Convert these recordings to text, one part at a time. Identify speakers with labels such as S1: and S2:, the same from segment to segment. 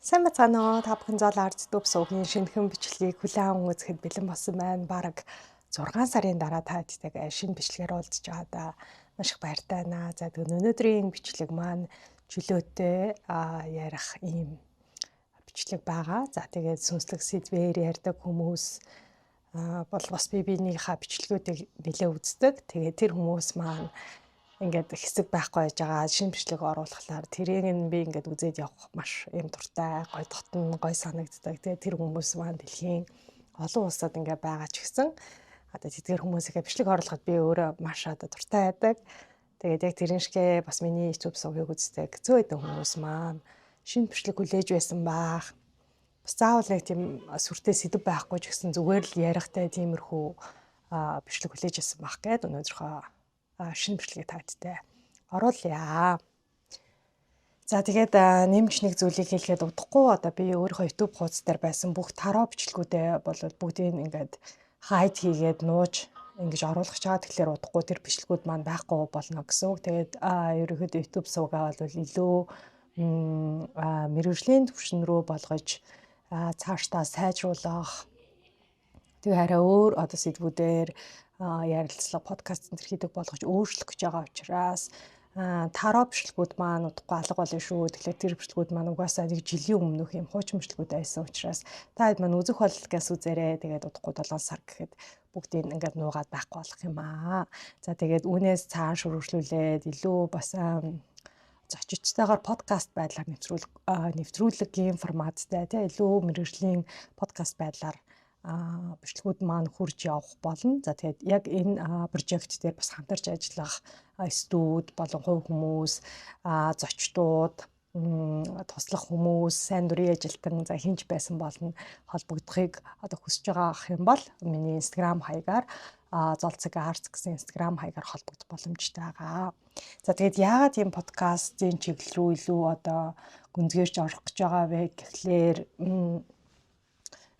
S1: Сайн байцгаана уу? Та бүхэн Зол Арт YouTube сувгийн шинэхэн бичлэгийг хүлээн аван үзэхэд бэлэн болсон байна. Бараг 6 сарын дараа та бүдтэйгээ шинэ бичлэгээр уулзж байгаадаа маш их баяртай байна. За, тэгвэл өнөөдрийн бичлэг маань чөлөөтэй ярих ийм бичлэг байгаа. За, тэгээд сүнслэг сэдвээр ярьдаг хүмүүс бол бас би биенийхээ бичлэгүүдийг нэлээ үздэг. Тэгээд тэр хүмүүс маань ингээд хэсэг байхгүй байж байгаа шинэ бичлэг оруулахлаар тэрийг нь би ингээд үзээд явах маш юм дуртай, гой дотно, гой санагддаг. Тэгээд тэр хүмүүс маань дэлхийн олон улсад ингээд байгаа ч гэсэн одоо тэдгээр хүмүүсийнхээ бичлэг оруулахад би өөрөө маш одоо дуртай байдаг. Тэгээд яг тэрэн шигээ бас миний YouTube сувгийг үздэг зөө хэдэн хүмүүс маань шинэ бичлэг хүлээж байсан баах. Бас заавал нэг тийм сүртэй сэдэв байхгүй ч гэсэн зүгээр л ярихтай тиймэрхүү бичлэг хүлээж байсан бах гээд өнөөдрийнхөө шинэ бичлэгийг та бүдтэй оруулъя. За, тэгээд нэмж нэг зүйлийг хэлэхэд удахгүй одоо би өөрийнхөө YouTube хуудас дээр байсан бүх таро бичлэгүүдээ бол бүгдийг ингээд hide хийгээд нууж ингэж оруулах гэж байгаа. Тэгэхээр удахгүй тэр бичлэгүүд маань байхгүй болно гэсэн үг. Тэгээд ерөнхийдөө YouTube сувгаа бол илүү мэргэжлийн түвшин рүү болгож, цаашдаа сайжруулах, тэгээ арай өөр одоо сэдвүүдээр ярилцлага, подкаст энэ хийдэг болгож өөрчлөх гэж байгаа учраас таро бичлэгүүд маань удахгүй алга болно шүү. Тэгэхээр тэр бичлэгүүд маань угаасаа нэг жилийн өмнөх юм хуучин бичлэгүүд байсан учраас та хэд маань үзэх бол гэс үзээрэй. Тэгээд удахгүй 7 сар гэхэд бүгдийг ингээд нуугаад байхгүй болох юм аа. За, тэгээд үүнээс цааш үргэлжлүүлээд илүү бас зочидтойгоор подкаст байдлаар нэвтрүүлгийн форматтай, тий, илүү мэргэжлийн подкаст байдлаар бичлэгүүд маань хүрж явах болно. За, тэгээд яг энэ project дээр бас хамтарч ажиллах студи болон хувь хүмүүс, зочдууд, туслах хүмүүс, сайн дурын ажилтан, за, хэн ч байсан болно, холбогдохыг одоо хүсэж байгаа ах юм бол миний Instagram хаягаар, Золцог Arts гэсэн Instagram хаягаар холбогдох боломжтой байгаа. За, тэгээд яагаад ийм подкастын чиглэл рүү илүү одоо гүнзгийрч орох гэж байгаа вэ гэхлээр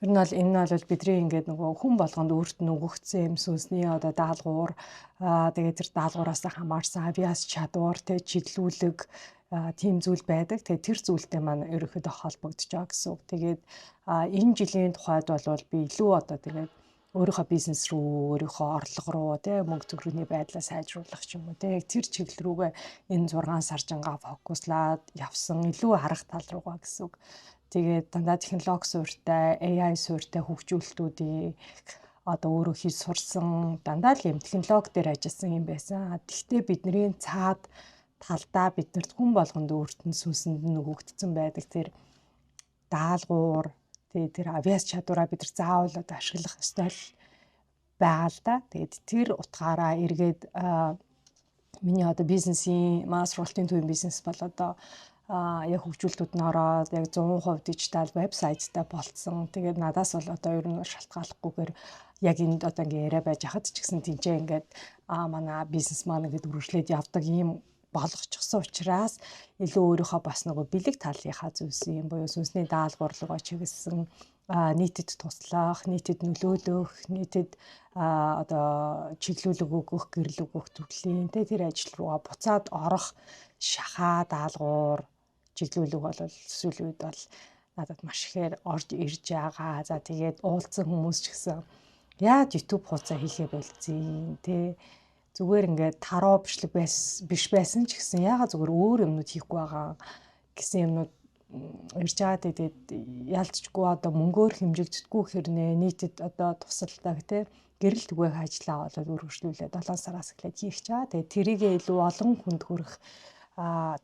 S1: ер нь бол энэ нь бол бидний ингээд нөгөө хүн болгонд өөрт нь өгөгдсөн юм сүнсний одоо даалгавар, тэгээд тэр даалгавараас хамаарсан авиас чадвар, тэ, чиглүүлэг, тийм зүйл байдаг. Тэгээд тэр зүйлтэй маань ерөнхийдөө холбогдож байгаа гэсэн үг. Тэгээд энэ жилийн тухайд бол би илүү одоо тэгээд өөрийнхөө бизнес рүү, өөрийнхөө орлого руу, тэ, мөнгө төгрөгийн байдлаа сайжруулах ч юм уу, тэ, яг тэр чиглэл рүүгээ энэ 6 сар жингаа focus лаад явсан, илүү арга тал руугаа гэсэн үг. Тэгээд дандаа технологи суурьтай, AI суурьтай хөгжүүлэлтүүдийг одоо өөрөө хийж сурсан, дандаа л юм технологи дээр ажилласан юм байсан. Тэгвэл бидний цаад талдаа биднэрт хүн болгонд өөрт нь сүнсэнд нь өгөгдсөн байдаг тэр даалгавар, тэгээ тэр авиас чадвараа бид нар заавал одоо ашиглах ёстой л байгаа л да. Тэгээд тэр утгаараа эргээд миний одоо бизнесийн, манай сургалтын төвийн бизнес бол одоо яг хөгжүүлэлтүүд нь ороод яг 100% дижитал вебсайттай болцсон. Тэгээд надаас бол одоо ер нь шалтгааллахгүйгээр яг энд одоо ингээ яриа байж хахад ч гэсэн тэнцээ ингээд манай бизнес маань ингээд үргэлжлээд явдаг ийм болгочихсон учраас илүү өөрийнхөө бас нөгөө бэлэг талынхаа зүйлсийн буюу сүнсний даалгавар руугаа чиглэсэн, нийтэд туслах, нийтэд нөлөөлөх, нийтэд одоо чиглүүлэг өгөх, гэрэл өгөх төрлийн тэр ажил руугаа буцаад орох шахаа даалгавар, чиглүүлэг бол сүүлийн үед бол надад маш ихээр орж ирж байгаа. За, тэгээд уулзсан хүмүүс ч гэсэн яаж YouTube хуудасаа хийхээ болцсон те, зүгээр ингээд таро бичлэг байс биш байсан ч гэсэн яагаад зүгээр өөр юмнууд хийхгүй байгаа гэсэн юмнууд ирж байгаа. Тэгээд яалтчгүй одоо мөнгөөр хэмжигддэггүй хэрнээ нийтэд одоо тусалдаг, те, гэрэл түгээх ажлаа болоод үргэлжлүүлээ 7 сараас эхлээд хийх чаа. Тэгээд тэрийгээ илүү олон хүнд хүрэх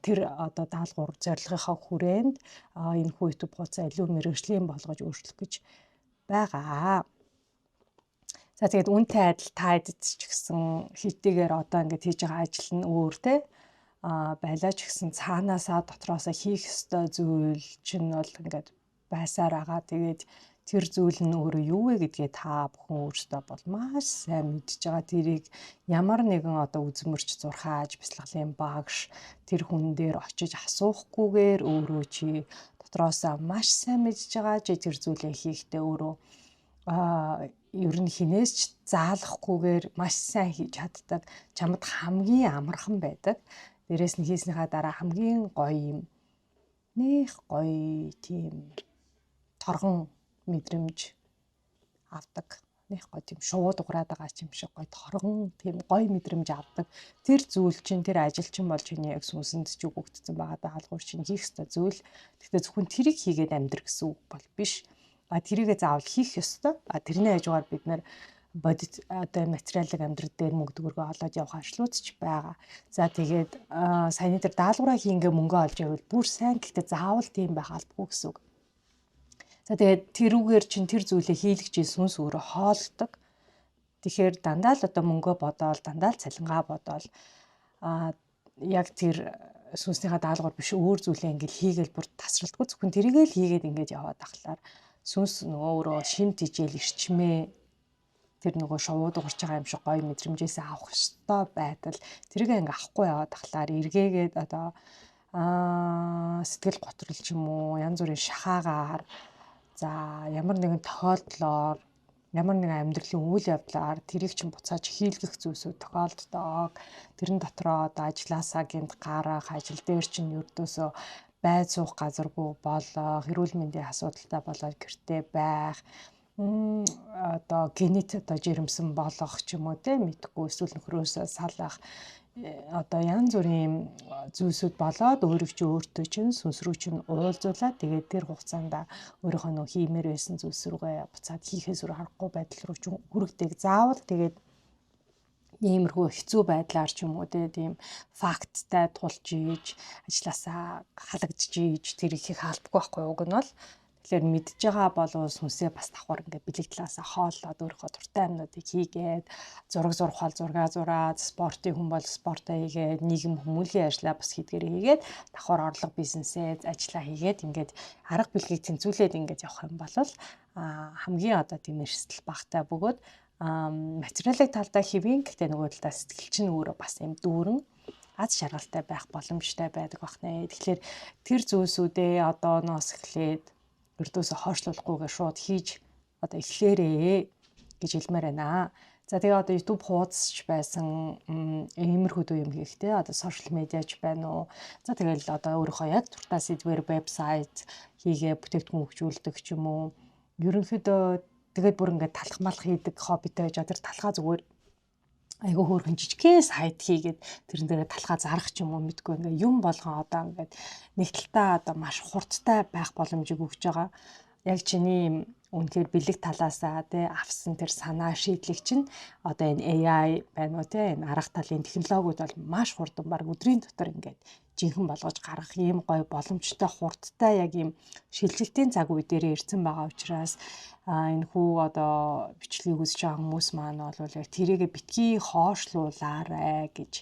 S1: тэр одоо даалгавар зорилгынхаа хүрээнд энэ хүү YouTube хуудасаа илүү мэргэжлийн болгож өөрчлөх гэж байгаа. За, тэгээд үнтэй адил та хэдэд ч гэсэн хэдийгээр одоо ингээд хийж байгаа ажил нь өөр, те, байлаа ч гэсэн цаанаасаа, дотроосоо хийх ёстой зүйл чинь бол ингээд байсаар байгаа. Тэгээд тэр зүйл нь өөрөө юу вэ гэдгээ та бүхэн өөрсдөө бол маш сайн мэдж байгаа. Тэрийг ямар нэгэн одоо үзмэрч зурхааж, бясалгалын багш тэр хүн дээр очиж асуухгүйгээр өөрөө чи дотроосоо маш сайн мэдж байгаа. Чи тэр зүйлээ хийхдээ өөрөө ер нь хинээс ч заалахгүйгээр маш сайн хийж чаддаг. Чамд хамгийн амархан байдаг. Дээрээс нь хийснийхаа дараа хамгийн гоё юм Нэх гоё тийм торгон мэдрэмж авдаг. Нэх гоё тийм шууд уграад байгаа юм шиг гоё торгон тийм гоё мэдрэмж авдаг. Тэр зүйл чинь, тэр ажил чинь бол чиний яг сүнсэнд ч өгөгдсөн байгаа даалгавар, чинь хийх ёстой зүйл. Гэхдээ зөвхөн тэрийг хийгээд амьдрах гэсэн үг бол биш. А тэрийгээ заавал хийх ёстой. А тэрний хажуугаар бид нар бодит одоо материалын амьдрал дээр мөнгө төгрөгөө олоод явах ажлууд ч байгаа. За, тэгээд саяны тэр даалгавраа хийнгээ мөнгө олж явбал бүр сайн, гэхдээ заавал тийм байх албагүй гэсэн үг. За, тэгээд тэрүүгээр чинь тэр зүйлээ хийлгэж сүнс өөрөө хоолдог. Тэгэхээр дандаа л одоо мөнгөө бодоол, дандаа л цалингаа бодоол, яг тэр сүнснийхаа даалгавар биш өөр зүйлээ ингээд хийгээл бүр тасралтгүй зөвхөн тэрийгээ л хийгээд ингээд яваад ахлаар сүнс нөгөө өөрөө шин тижэл эрчмээ, тэр нөгөө шувууд угарч байгаа юм шиг гоё мэдрэмжээсээ авах ёстой байдал тэрийг ингээ авахгүй яваад тахлаар эргээгээд одоо сэтгэл готрол ч юм уу, янз бүрийн шахаагаар, за ямар нэгэн тохиолдлоор, ямар нэгэн амьдралын үйл явдлаар тэрийг чинь буцааж хийлгэх зүйлсүүд тохиолддог. Тэрэн дотроо одоо ажилласаа гинт гарах, ажил дээр чинь ердөөсөө бай суух газаргүй болох, эрүүл мэндийн асуудалтай болоод гэртээ байх, одоо генет одоо жирэмсэн болох ч юм уу те, мэдхгүй, эсвэл нөхрөөсөө салах, одоо янз бүрийн зүйлсүүд болоод өөрийг чи өөртөө чинь сүнс рүү чинь уулзуулаад, тэгээд тэр хугацаанд өөрийнхөө нөө хиймээр байсан зүйлс рүүгээ буцаад хийхээс өөр аргагүй байдал руу чинь хүрэгдэг. Заавал тэгээд иймэрхүү хэцүү байдлаар ч юм уу те, тийм факттай тулж ийж, ажилласаа халагдж ийж тэр их албагүй байхгүй, уг нь бол. Тэгэхээр мэдж байгаа болов сүнсээ бас давхар ингээд бэлэг талаасаа хооллоод, өөрийнхөө дуртай юмнуудыг хийгээд, зураг зурах бол зургаа зураад, спортын хүн бол спортоо хийгээд, нийгэм хүмүүлийн ажлаа бас хийдгээр хийгээд, давхар орлого бизнесээ ажиллаа хийгээд, ингээд арга бэлгийг тэнцвүүлээд ингээд явах юм бол хамгийн одоо тийм эрсдэл багтай бөгөөд материалын талдаа хэвийн, гэхдээ нөгөө талдаа сэтгэл чинь өөрөө бас юм дүүрэн аз жаргалтай байх боломжтой байдаг бахнэ. Тэгэхээр тэр зүйлсүүдээ одоо ноос эхлээд ердөөсө хойшлуулахгүйгээр шууд хийж одоо эхлээрээ гэж хэлмээр байна. За, тэгээ одоо YouTube хуудасч байсан, иймэрхүү юм хийхтэй одоо social media ч байна уу. За, тэгэл одоо өөрийнхөө яг дуртай сэдвэр вебсайт хийгээ бүтээгдэхүүн хөгжүүлдэг ч юм уу. Ерөнхийдөө тэгээд бүр ингээд талх малх хийдэг хоббитой байж, тэр талхаа зүгээр айгүй хөөрхөн жижигхэн сайт хийгээд тэрэн дээрээ талхаа зарах ч юм уу, мэдгүй, ингээ юм болгон одоо ингээд нэг талтаа одоо маш хурдтай байх боломжийг өгч байгаа. Яг чиний үнэхээр бэлэг талаасаа тий авсан тэр санаа шийдлийг чинь одоо энэ AI байна уу те, энэ арга талын технологиуд бол маш хурдан, баг өдрийн дотор ингээд жинхэнэ болгож гаргах ийм гоё боломжтой, хурдтай яг ийм шилжилтийн цаг үе дээр ирсэн байгаа учраас энэ хүү одоо бичлэгийг үзэж байгаа хүмүүс маань бол яг тэрийгэ битгий хоошлуулаарэ гэж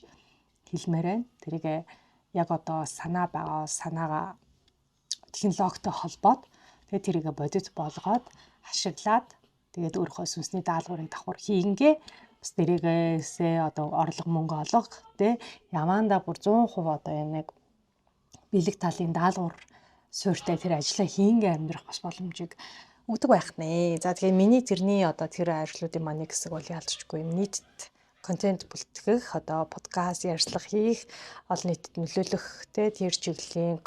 S1: хэлмээр байна. Тэрийгэ яг одоо санаа байгаа санаагаа технологитой холбоод, тэгээд тэрийгэ бодит болгоод ашиглаад, тэгээд өөрийнхөө сүнсний даалгаврыг давхар хийнгээ бас дэрээгээсээ одоо орлого мөнгө олох тий ямаандаа бүр 100% одоо юм нэг бэлэг талын даалгавар суурьтай тэр ажлаа хийнгээ амьдрах бас боломжийг өгдөг байх нэ. За, тэгэхээр миний тэрний одоо тэр ажлуудын маань нэг хэсэг бол яалтчгүй юм нийтэд контент бүртгэх, одоо подкаст, ярилцлага хийх, олон нийтэд нөлөөлөх те, тэр чиглэлийн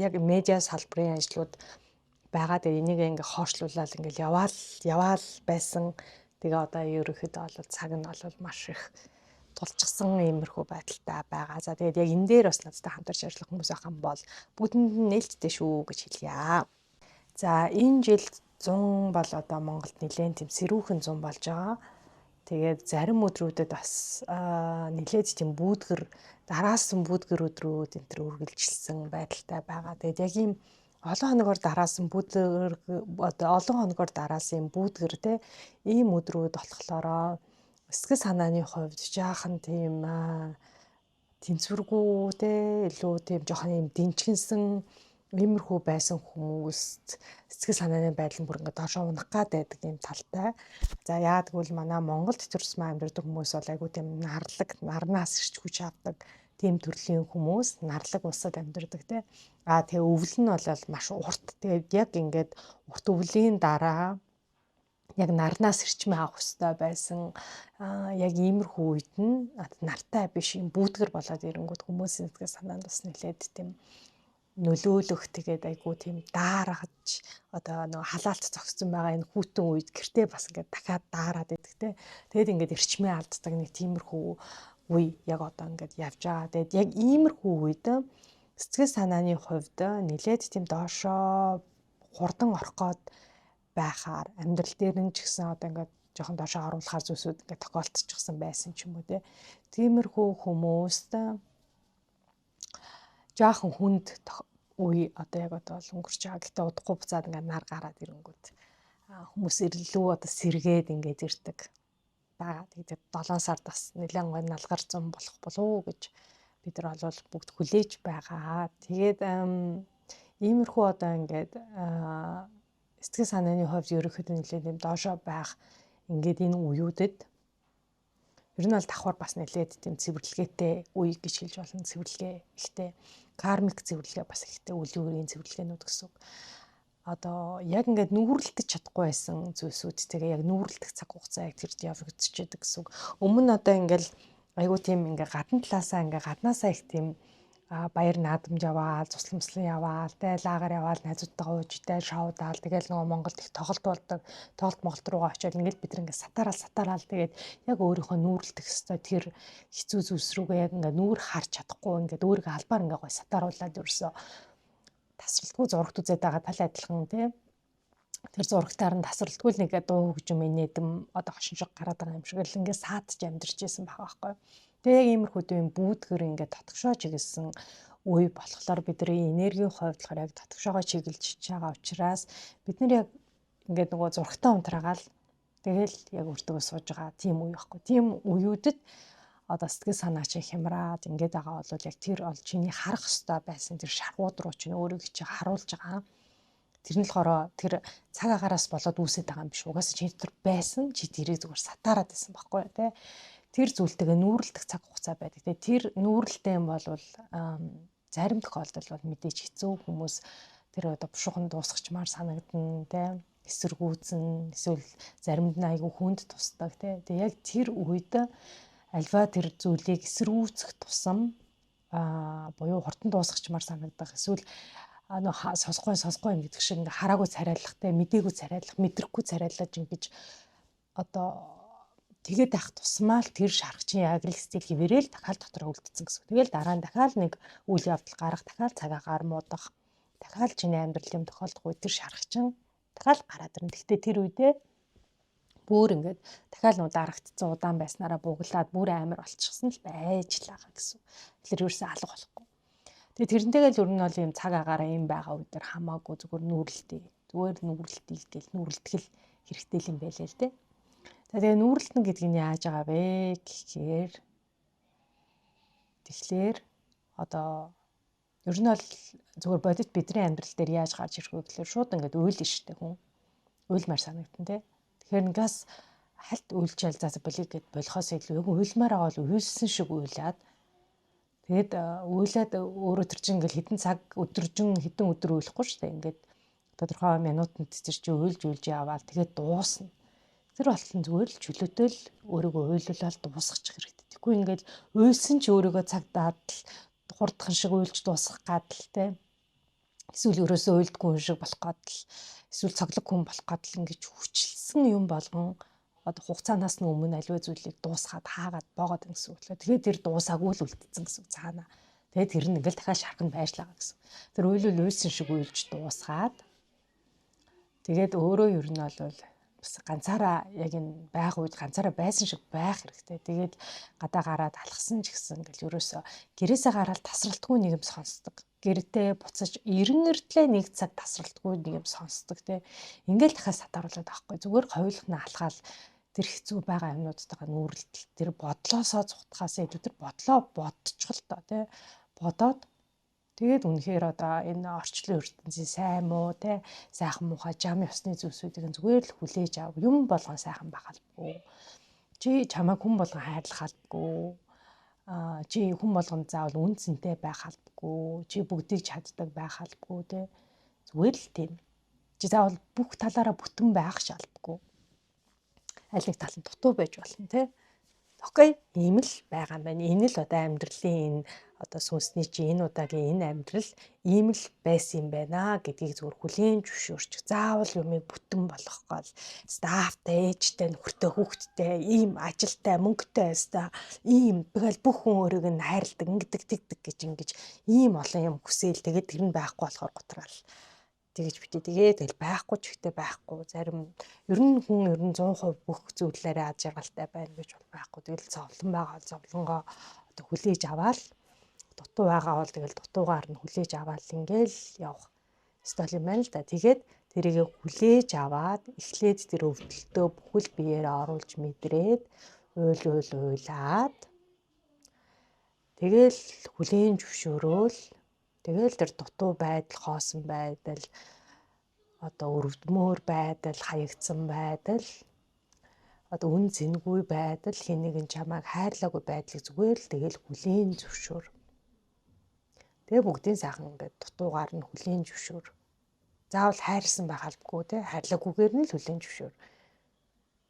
S1: яг медиа салбарын ажлууд байгаа. Тэгээ энийг ингээ хоошлуулаад ингээл яваал яваал байсан. Тэгээ одоо ерөнхийдөө бол цаг нь бол маш их тулчсан иймэрхүү байдалтай байгаа. За, тэгээд яг энэ дээр бас надтай хамтарч ажиллах хүмүүс байх юм бол бүгдэнд нь нээлттэй шүү гэж хэлье. За, энэ жил 100 бол одоо Монголд нэлээд тийм сэрүүхэн 100 болж байгаа. Тэгээд зарим өдрүүдэд бас нэлээд тийм бүүдгэр дараасан бүүдгэр өдрүүд энэ төр үргэлжилсэн байдалтай байгаа. Тэгээд яг ийм олон хоногор дараасан бүүдгэр, одоо олон хоногор дараасан юм бүүдгэр те, ийм өдрүүд болохлоороо сэтгэл санааны хувьд жаахан тийм тэнцвэргүй те, илүү тийм жоохон юм дэнчгэнсэн иймэрхүү байсан хүмүүст сэтгэл санааны байдал нь бүр ингээд доошоо унах гад байдаг юм талтай. За, яа тэгвэл манай Монголд төрсөн амьдардаг хүмүүс бол айгүй тийм нарлаг, нарнаас ирч хүч авдаг тийм төрлийн хүмүүс, нарлаг улсад амьдардаг те. А тэгээ өвөл нь бол маш урт. Тэгээд яг ингээд урт өвлийн дараа яг нарнаас эрчмээ авах хэрэгтэй байсан. Яг иймэрхүү үед нь нартай биш юм бүүдгэр болоод ирэнгүүт хүмүүсийн сэтгэл санаанд бас нэлээд тийм нөлөөлөх, тэгээд айгүй тийм дааргаж одоо нөгөө халаалт зогссон байгаа энэ хүйтэн үед гэртээ бас ингээд дахиад daarад идэх те. Тэгээд ингээд эрчмээ алддаг нэг тиймэрхүү үе яг одоо ингээд явж байгаа. Тэгээд яг иймэрхүү үед сэтгэл санааны хувьд нэлээд тийм доошоо хурдан орох гээд байхаар, амьдрал дээр нь ч гэсэн одоо ингээд жоохон доошоо оруулахаар зүйлсүүд ингээд тохиолдчихсан байсан ч юм уу те. Тиймэрхүү хүмүүст жоохон хүнд үе одоо яг одоо бол өнгөрч байгаа. Гэтэ удахгүй буцаад ингээд нар гараад ирэнгүүт хүмүүс ирлүү одоо сэргээд ингээд ирдэг байгаа. Тэгээд 7 сард бас нэлээд гой налгар зам болох болов уу гэж бид нар бол бүгд хүлээж байгаа. Тэгээд иймэрхүү одоо ингээд сэтгэл санааны хувьд ерөнхийдөө нэлээд юм доошоо байх ингээд энэ үеүүдэд ер нь бол давхар бас нэлээд тийм цэвэрлэгээтэй үе гэж хэлж болно. Цэвэрлэгээ ихтэй, кармик цэвэрлэгээ бас ихтэй, үлийн үрийн цэвэрлэгээнүүд гэсэн үг. Одоо яг ингээд нүүрлэлдэж чадахгүй байсан зүйлсүүд тэгээ яг нүүрлэлдэх цаг хугацаа яг тэр явагдчихэдэг гэсэн үг. Өмнө нь одоо ингээд айгуу тийм ингээд гадна талаасаа ингээд гаднаасаа их тийм баяр наадамж яваал, цусламслан яваал, тэ лагер яваал, найзуудтайгаа ууж идэл, шоудаал, тэгэл нөгөө Монголд их тоглолт болдог, тоглолт Монголд руугаа очиод ингээд бид нар ингээд сатараал тэгээд яг өөрийнхөө нүүрлэх ёстой тэр хэцүү зүйлс рүүгээ яг ингээд нүүр харж чадахгүй ингээд өөрийгөө албаар ингээд гой сатааруулад ерөөсөө тасралтгүй зурагт үзээд байгаа тал адилхан тий. Тэр зурагтаар нь тасралтгүй л нэг дуу хөгжим инээдэм одоо хошин шиг гараад байгаа юм шиг л ингээд саадч амьдарч исэн байгаа байхгүй. Тэгээ яг иймэрхүү юм бүүдгэр ингээд татгшоо чиглэсэн үе болохоор бидний энергийн хувьд болохоор яг татгшоогоо чиглэж байгаа учраас бид нар яг ингээд нөгөө зурагтаа унтраагаал тэгэл яг өөртөө сууж байгаа тийм үе байхгүй. Тийм үеүүдэд одоо сэтгэл санаа чинь хямраад ингээд байгаа бол яг тэр бол чиний харах ёстой байсан тэр шаргууд руу чинь өөрийгөө чи харуулж байгаа. Тэр нь болохоор тэр цаг агаараас болоод үүсээд байгаа юм биш. Угаасаа чиний дотор байсан, чи тэрийг зүгээр сатаарад байсан байхгүй юу те. Тэр зүйлтэйгээ нүүрлэх цаг хугацаа байдаг. Тэгээ тэр нүүрэлтэй юм бол зарим тохиолдолд бол мэдээж хэцүү хүмүүс тэр одоо бушуухан дуусгачмаар санагдана те. Эсэргүүцэн, эсвэл заримд нь айгүй хүнд тусдаг те. Тэгээ яг тэр үед альва тэр зүйлийг эсэргүүцэх тусам буюу хурдан дуусгачмаар санагдах, эсвэл нөө сонсгүй юм гэдэг шиг ингээ хараагүй царайлах те, мдээгүй царайлах, мэдрэхгүй царайлаж ингэж одоо тэгээд байх тусмаа л тэр шарах чинь яг л стил хэвээрэл дахиад дотор үлдсэн гэсэн. Тэгэл дараа нь дахиад нэг үйл явдал гарах, дахиад цаг агаар муудах, дахиад чиний амьдрал юм тохиолдох үе тэр шарах чинь дахиад гараад ирнэ. Гэхдээ тэр үедээ бүр ингээд дахиад нүү дарагдцсан удаан байснараа буглаад бүр амар болчихсон л байж л байгаа гэсэн. Тэгэхээр ерөөсөө алга болохгүй. Тэгээ тэрнтэйгээ л ер нь бол ийм цаг агаараа юм байгаа үед дээр хамаагүй зүгээр нүүрлэлтий. Зүгээр нүүрлэлтий гэл нүүрлэтгэл хэрэгтэй юм байлээ л дээ. За тэгээ нүүрлэлтэн гэдэг нь яаж байгаа вэ гэхээр тэгэхээр одоо ер нь бол зүгээр бодит бидний амьдрал дээр яаж гарч ирэх вэ гэхээр шууд ингээд уйлна штэ хүн. Уйлмаар санагдана те. Тэгэхээр ингээс хальт уйлчаал за болиг гэд болохоос илүү яг уйлмаар байгаа бол уйлсан шиг уйлаад тэгээд уйлаад өөрөө тэр чинь ингээл хэдэн цаг өдөржин хэдэн өдөр уйлахгүй штэ. Ингээд тодорхой минутанд тэр чинь уйлж яваал тэгээд дуусна. Тэр болтон зүгээр л чөлөөтэй л өөрийгөө уйлуулаад дуусгачих хэрэгтэй. Тэгэхгүй ингээл уйлсан ч өөрийгөө цаг даадал хурдхан шиг уйлж дуусгах гад л те. Эсвэл ерөөсөө уйлдгүй хүн шиг болох гад л, эсвэл цоглог хүн болох гад л ингэж хүчлсэн юм болгон одоо хугацаанаас нь өмнө аливаа зүйлийг дуусгаад хаагаад боогод гэсэн үг лээ. Тэгээд тэр дуусаагүй л үлдсэн гэсэн үг цаана. Тэгээд тэр нь ингээл дахиад шарх нь байж л байгаа гэсэн. Тэр уйлуул уйлсан шиг уйлж дуусгаад тэгээд өөрөө ер нь бол бас ганцаараа яг энэ байх үед ганцаараа байсан шиг байх хэрэгтэй. Тэгээд гадаа гараад алхсан ч гэсэн ингээл ерөөсөө гэрээсээ гараад тасралтгүй нэг юм сонсдог. Гэртээ буцаж эрен эртлээ нэг цаг тасралтгүй нэг юм сонсдог те. Ингээл дахиад сатааруулаад авахгүй. Зүгээр хоёулах нь алхаал тэр хэцүү байгаа юмнуудтайгаа нүүрлэлт тэр бодлоосоо зугтахаас илүү тэр бодлоо бодчих л доо те. Бодоод тэгээд үнэхээр одоо энэ орчлон ертөнцийн сайн муу те, сайхан муухай жам ёсны зүйлсүүдийг зүгээр л хүлээж ав. Юм болгон сайхан байх албагүй. Чи чамайг хүн болгон хайрлах албагүй. Чи хүн болгон заавал үн цэнтэй байх албагүй. Чи бүгдийг чаддаг байх албагүй те. Зүгээр л тийм. Чи заавал бүх талаараа бүтэн байх шалбагүй. Аль нэг тал нь дутуу байж болно те. Окей, ийм л байгаа юм байна. Энэ л одоо амьдралын энэ одоо сүнсний чи энэ удаагийн энэ амьдрал ийм л байсан юм байна гэдгийг зүгээр хүлээн зөвшөөрч, заавал юмыг бүтэн болгох гол стафтай, ээжтэй, нөхөртэй, хүүхэдтэй, ийм ажилтай, мөнгөтэй байстай, ийм тэгэл бүх хүн өөрийг нь хайрладаг, ингэдэг, тэгдэг гэж ингэж ийм олон юм хүсээл тэгээд тэр нь байхгүй болохоор гутраал. Тэгэж битээ тэгээ тэгэл байхгүй ч ихтэй байхгүй, зарим ер нь хүн ер нь 100% бүх зүйлээрээ аз жаргалтай байна гэж бол байхгүй. Тэгэл зовлон байгаа зовлонгоо одоо хүлээж аваад, дутуу байгаа бол тэгэл дутуугаар нь хүлээж аваад ингээл явах ёстой юм байна л да. Тэгээд тэрийг хүлээж аваад эхлээд тэр өвдөлтөө бүхэл биеэрээ оруулж мэдрээд уйл уйл уйлаад тэгэл хүлээн зөвшөөрөөл тэгэл тэр дутуу байдал, хоосон байдал, одоо өрөвдмөр байдал, хаягдсан байдал, одоо үн цэнгүй байдал, хэн нэгэн чамайг хайрлаагүй байдлыг зүгээр л тэгэл хүлээн зөвшөөр. Тэгээ бүгдийн сайхан ингээд дутуугаар нь хүлээн зөвшөөр. Заавал хайрлсан байх албагүй те, хайрлаагүйгээр нь л хүлээн зөвшөөр.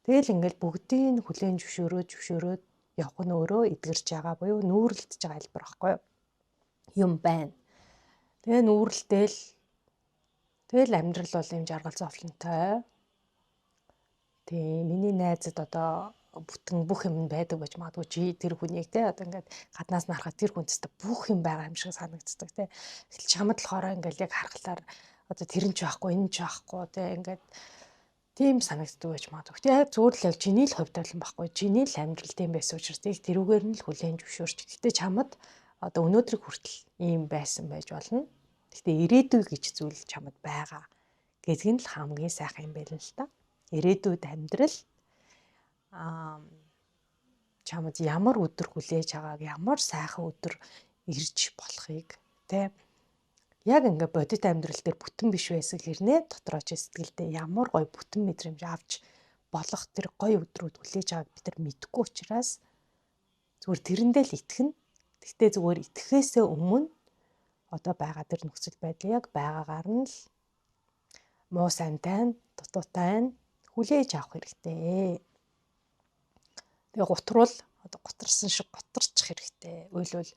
S1: Тэгэл ингээд бүгдийг хүлээн зөвшөөрөөд явах нь өөрөө эдгэрч байгаа буюу нүүрэлдэж байгаа хэлбэр багхгүй юу? Юм байна. Тэгээ нүүрэлдээл тэгэл амьдрал бол юм жаргал зовлонтой. Тийм, миний найзад одоо бүтэн бүх юм байдаг байж магадгүй, чи тэр хүнийг те одоо ингээд гаднаас нь харахад тэр хүнтэй бүх юм байгаа юм шиг санагддаг те. Тэгэл чамд болохоор ингээд яг харахлаар одоо тэр нь ч байхгүй, энэ ч байхгүй те, ингээд тийм санагддаг байж магадгүй. Гэтэ яг зүгээр л яг чиний л хувьд юм байхгүй. Чиний л амьдрал тийм байсан учраас тийг тэрүүгээр нь л хүлээн зөвшөөрч. Гэтэ чамд одоо өнөөдрийг хүртэл ийм байсан байж болно. Гэтэ ирээдүй гэж зүйл чамд байгаа гэдг нь л хамгийн сайхан юм байна л та. Ирээдүйд амьдрал чамд ямар өдөр хүлээж байгааг, ямар сайхан өдөр ирж болохыг тэ яг ингээ бодит амьдрал дээр бүтэн биш байсан хэрнээ дотроо чи сэтгэлдээ ямар гоё бүтэн мэдрэмж авч болох тэр гоё өдрүүд хүлээж байгааг бид нар мэдэхгүй учраас зүгээр тэрэндээ л итгэнэ. Гэхдээ зүгээр итгэхээсээ өмнө одоо байгаа тэр нөхцөл байдал яг байгаагаар нь л муу сайнтай нь, дутуутай нь хүлээж авах хэрэгтэй. Тэгээ гутруул одоо гутарсан шиг гутарчих хэрэгтэй. Уйлвал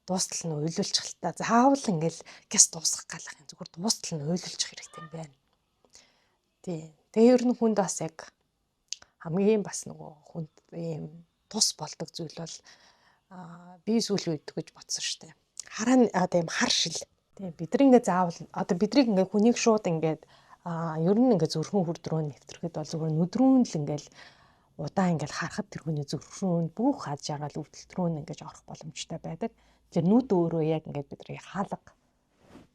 S1: дуустал нь уйлуулчих л та. Заавал ингээл гяс дуусгах галах юм. Зүгээр дуустал нь уйлуулчих хэрэгтэй юм байна. Тийм. Тэгээ ер нь хүнд бас яг хамгийн бас нөгөө хүнд ийм тус болдог зүйл бол би сүүлийн үед гэж бодсон штэ. Хараа тийм хар шил. Тийм, бид нар ингээ заавал одоо бидрийг ингээ хүнийг шууд ингээд ер нь ингээ зүрхэн хүрд рүү нэвтрэхэд бол зүгээр нүдрүүн л ингээл удаан ингээл харахад тэр хүний зүрхэн бүх аз жаргал өвдөлт рүү ингэж орох боломжтой байдаг. Тэр нүд өөрөө яг ингээд бидний хаалга байгаа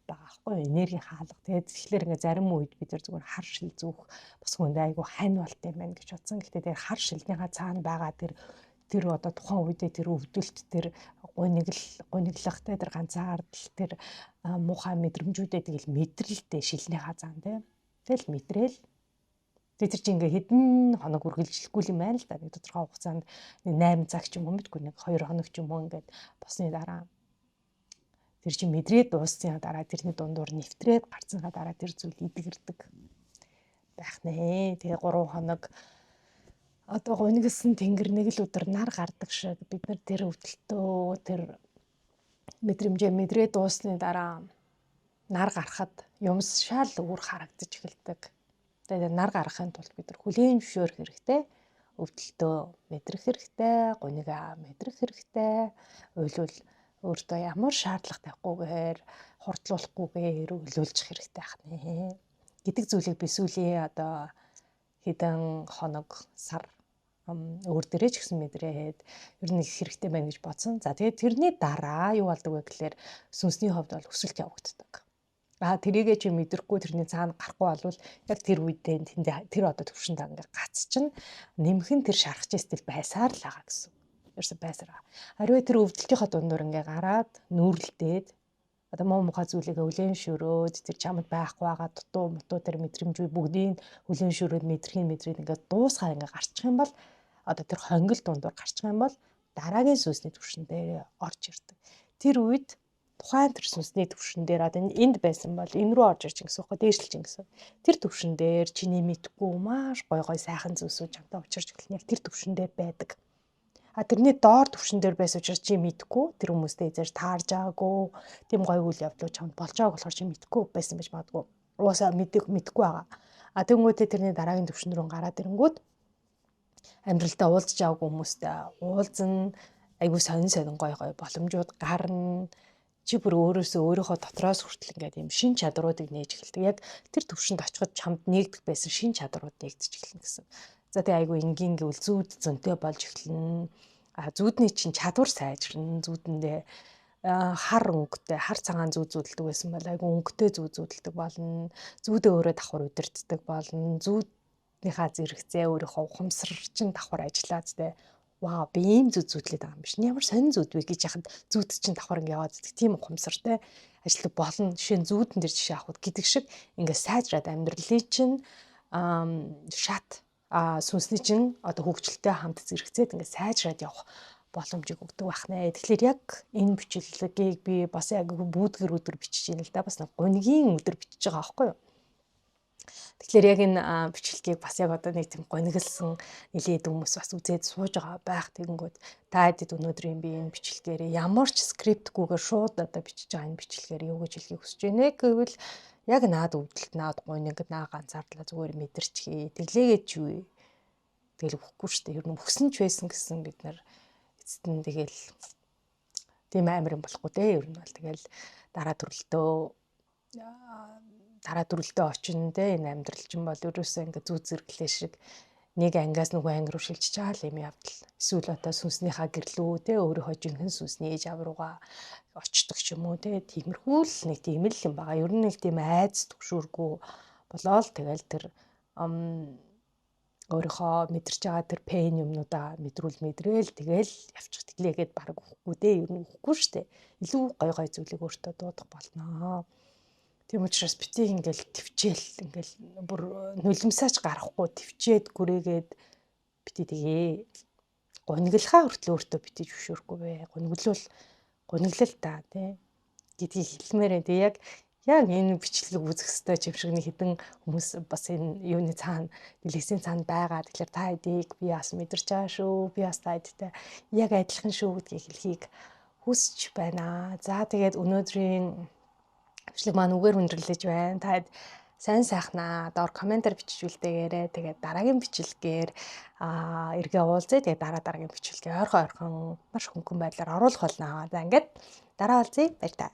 S1: байхгүй юу? Энергийн хаалга. Тэгээд тэгэхээр ингээд зарим үед бид нар зүгээр хар шил зүүх бас хүнд айгу хань болт юм байна гэж бодсон. Гэхдээ тэр хар шилнийхаа цаана байгаа тэр одоо тухайн үедээ тэр өвдөлт, тэр гуниглахтай, тэр ганцаардал, тэр муухай мэдрэмжүүдээ тэгэл мэдрэлтэй шилнийхаа цаана тий. Тэгэл мэдрээл. Тэгээ тэр чинь ингээ хэдэн хоног үргэлжлэхгүй юм байна л да. Нэг тодорхой хугацаанд 8 цаг ч юм уу мэдгүй, нэг 2 хоног ч юм уу ингээд босны дараа тэр чинь мэдрээд дуусны дараа тэрний дундуур нэвтрээд гарцсанхаа дараа тэр зүйл идэгэрдэг байх нэ. Тэгээ 3 хоног одоо гунигласан тэнгэр нэг л өдөр нар гардаг шиг бид нар тэр өвдөлтөө, тэр мэдрэмжээ мэдрээд дуусны дараа нар гарахад юмс шал өөр харагдаж эхэлдэг. Тэгээд нар гаргахын тулд бид нар хүлээн зөвшөөрөх хэрэгтэй. Өвдөлтөө мэдрэх хэрэгтэй, гунигаа мэдрэх хэрэгтэй. Уйлвал өөртөө ямар шаардлага тавихгүйгээр, хурдлуулахгүйгээр уйлуулчих хэрэгтэй ах нэ гэдэг зүйлийг би сүүлийн одоо хэдэн хоног, сар өөр дээрээ ч гэсэн мэдрээд ер нь их хэрэгтэй байна гэж бодсон. За тэгээд тэрний дараа юу болдог вэ гэхлээр сүнсний хувьд бол өсөлт явагддаг. Тэрийгээ чи мэдрэхгүй, тэрний цаана гарахгүй болвол яг тэр үедээ тэнд тэр одоо төвшөнд ингээ гац чинь нэмхэн тэр шархаж стил байсаар л байгаа гэсэн. Ерөөсө байсаар байгаа. Ариу тэр өвдөлтийнхөө дундуур ингээ гараад нүүрэлдээд одоо муу мухай зүйлийг өвлөн шөрөөд тэр чамд байхгүй байгаа дутуу мутуу тэр мэдрэмжүү бүгдийг хүлэн шөрөөд мэдрэхийн мэдрээд ингээ дуусгаа ингээ гарчих юм бол одоо тэр хонгил дундуур гарчих юм бол дараагийн сүнсний төвшин дээр орж ирдэг. Тэр үед тухайн тэр сүнсний төвшин дээр одоо энд байсан бол энэ рүү орж ирж гэсэн үг, дээшилж гэсэн. Тэр төвшин дээр чиний мэдгүй маш гой гой сайхан зүйлсүүд чамтай учирч эхэлнэ. Яг тэр төвшин дээр байдаг. А тэрний доор төвшин дээр байсан учраас чи мэдэхгүй, тэр хүмүүстэй эзэж таарж байгаагүй, тийм гоё үйл явдлууд чамд болж байгааг болохоор чи мэдэхгүй байсан байж магадгүй. Угаасаа мэдэхгүй байгаа. А тэнгуүтээ тэрний дараагийн төвшин рүү гараад ирэнгүүт амьдралдаа уулзж байгаагүй хүмүүстэй уулзна, айгүй сонин сонин гоё гоё боломжууд гарна. Чи бүр өөрөөсөө өөрийнхөө дотроос хүртэл ингээд юм шин чадруудыг нээж эхэлдэг. Яг тэр төвшөнд очиход чамд нэгдэх байсан шин чадрууд нэгдэж эхэлнэ гэсэн. За тэгээ айгүй энгийн гэвэл зүүд зөнтэй болж эхэлнэ. А зүүдний чинь чадвар сайжирна. Зүүдэндээ хар өнгөтэй, хар цагаан зүүд зүүдэлдэг байсан бол айгүй өнгөтэй зүүд зүүдэлдэг болно. Зүүдээ өөрөө давхар удирддаг болно. Зүүднийхаа зэрэгцээ өөрийнхөө ухамсар чинь давхар ажиллаад тэ вау, би ийм зүүд зүүдлээд байгаа юм биш. Ямар сонин зүүд вэ гэж яхад зүүд чинь давхар ингэ яваад идэх тийм ухамсартай ажиллах болно. Жишээ нь зүүдэн дээр жишээ авахд гэдэг шиг ингээ сайжраад амьдралын чинь шат сүнсний чинь одоо хөгжилтэй хамт зэрэгцээд ингээ сайжраад явах боломжийг өгдөг байх нэ. Тэгэхээр яг энэ бичлэгийг би бас яг бүүдгэр өдөр бичиж байна л да. Бас нэг гунигийн өдөр бичиж байгаа байхгүй юу? Тэгэхээр яг энэ бичлэгийг бас яг одоо нэг тийм гунигласан нэлээд хүмүүс бас үзээд сууж байгаа байх. Тэгэнгүүт та хэдэд өнөөдрийн би энэ бичлэгээр ямар ч скриптгүйгээр шууд одоо бичиж байгаа энэ бичлэгээр юу гэж хэлхийг хүсэж байна гэвэл яг наад өвдөлт, наад гуниг, наа ганцаардлаа зүгээр мэдэрчхий. Тэглээгээд ч юу. Тэгэл өгөхгүй шүү дээ. Ер нь өгсөн ч байсан гэсэн бид нар эцэст нь тэгэл тийм амар юм болохгүй дээ. Ер нь бол тэгэл дараа төрөлтөө очино те. Энэ амьдрал чинь бол ерөөсөө ингээ зүү зэрэглээ шиг нэг ангиас нөгөө анги руу шилжиж байгаа л юм явдал. Эсвэл одоо сүнснийхаа гэрлүү те, өөрийнхөө жинхэнэ сүнсний ээж аав руугаа очдог ч юм уу те. Тиймэрхүү л нэг тийм л юм байгаа. Ер нь нэг тийм айц түгшүүргүй болоод тэгэл тэр өөрийнхөө мэдэрч байгаа тэр пейн юмнуудаа мэдрүүл мэдрээл тэгэл явчих. Тэглээгээд баг өгөхгүй те. Ер нь өгөхгүй штэ. Илүү гой гой зүйлийг өөртөө дуудах болно. Тийм учраас битгий ингээл төвчээл ингээл бүр нулимсаач гарахгүй төвчээд гүрээгээд битгий тэгээ гуниглахаа хүртэл өөртөө битгий зөвшөөрөхгүй бэ. Гуниглуул гуниглал та тий гэдгийг хэлмээр байна. Тэгээ яг энэ бичлэгийг үзэх ёстой юм шиг нэг хэдэн хүмүүс бас энэ юуны цаана дэлгэцийн цаана байгаа. Тэгэхээр та хэдийг би бас мэдэрч байгаа шүү. Би бас та хэдтэй яг адилхан шүү гэдгийг хэлхийг хүсэж байна. За тэгээд өнөөдрийн бичлэг маань үгээр хүндрэлж байна. Та сайн сайхнаа доор комментээр бичиж үлдээгээрэй. Тэгээд дараагийн бичлэгээр эргээ уулзъя. Тэгээд дараа дараагийн бичлэгээ ойрхон ойрхон маш хөнгөн байдлаар оруулах болно. За ингээд дараа уулзъя. Баяр таа.